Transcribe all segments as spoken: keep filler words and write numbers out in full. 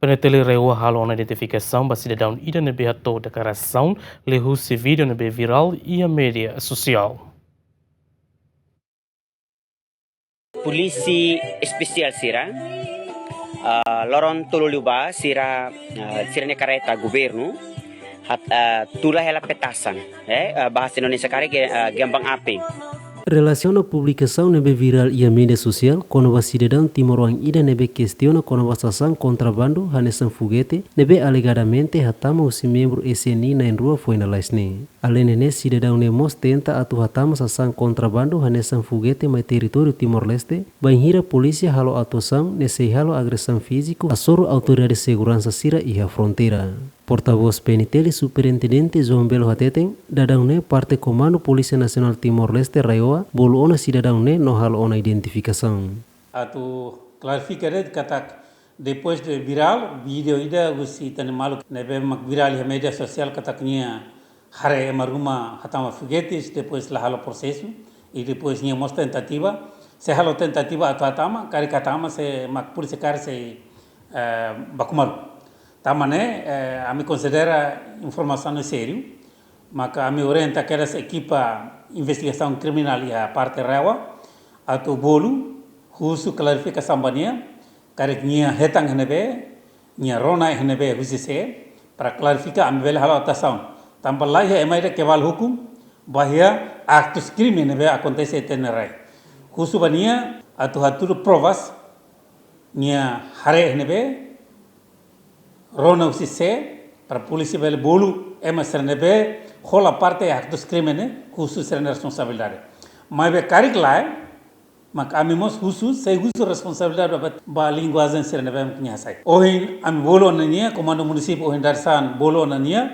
PNTL RAEOA halo ona identifikasaun ba sidadaun ida ne'ebé hato'o deklarasaun liuhusi vídeo ne'ebé virál iha média sosiál. Polísia espesiál sira, ah, loron tolu liubá sira, ah, sira-nia karreta governu, hat-, ah, tula hela petasan, eh, ah, bahasa Indonesia karik, ah, kembang api. Relasiona publikasaun ne'ebé virál iha média sosiál kona-ba sidadaun timoroan ida ne'ebé kestiona kona-ba sasán kontrabandu hanesan fogete ne'ebé alegadamente hatama husi membru S N I na'in-rua foin lalais ne'e. Aleinde ne'e, sidadaun ne'e mós tenta atu hatama sasán kontrabandu hanesan fogete mai territóriu Timor-Leste, bainhira polísia halo atuasaun ne'e sei halo agresaun fíziku hasoru autoridade seguransa sira iha fronteira. Portavós PNTL Superintendente João Belo hateten, daudaun ne'e parte Komandu Polísia Nasionál Timor-Leste RAEOA bolu ona sidadaun ne'e no halo ona identifikasaun. Atu klarifika de'it katak depois de virál vídeo ida husi ita-nia maluk ne'ebé mak virál iha média sosiál katak nia haree ema ruma hatama fogetes, depois la halo prosesu, i depois nia mós tentativa, sei halo tentativa atu hatama, karik hatama sei mak polísia karik sei, eh, baku malu. Tanba ne'e, eh, ami konsidera informasaun ne'e sériu, maka ami orienta kedas ekipa investigasaun kriminál iha parte RAEOA atu bolu husu klarifikasaun ba nia, karik nia hetan iha ne'ebé, nia rona iha ne'ebé, husi sé, para klarifika, ami bele halo atuasaun. Tanba laiha ema ida ke bal hukum ba iha aktus krime ne'ebé akontese iha ita-nia rai. Husu ba nia atu hatudu provas, nia haree iha ne'ebé, rona husi sé, para polísia bele bolu ema sira ne'ebé hola parte aktus krime ne'e, husu sira-nia responsabilidade. Maibé karik lae, mak ami mós husu, sei husu responsabilidade ba, ba linguajen sira ne'ebé mak nia hasai. Ohin ami bolu ona nia, Komandu Munisípiu ohin dadeer-saan bolu ona nia,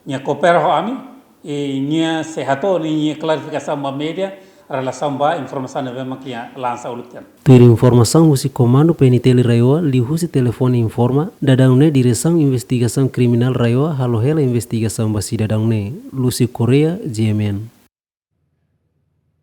nia koopera ho ami, i nia sei hato'o nia, nia klarifikasaun ba média, relasaun ba informasaun ne'ebé mak nia lansa uluk tiha ona. Tuir informasaun husi Komandu PNTL RAEOA liuhusi telefone informa, daudaun ne'e Diresaun Investigasaun Kriminál RAEOA halo hela investigasaun ba sidadaun ne'e. Lúcio Correia, G M N.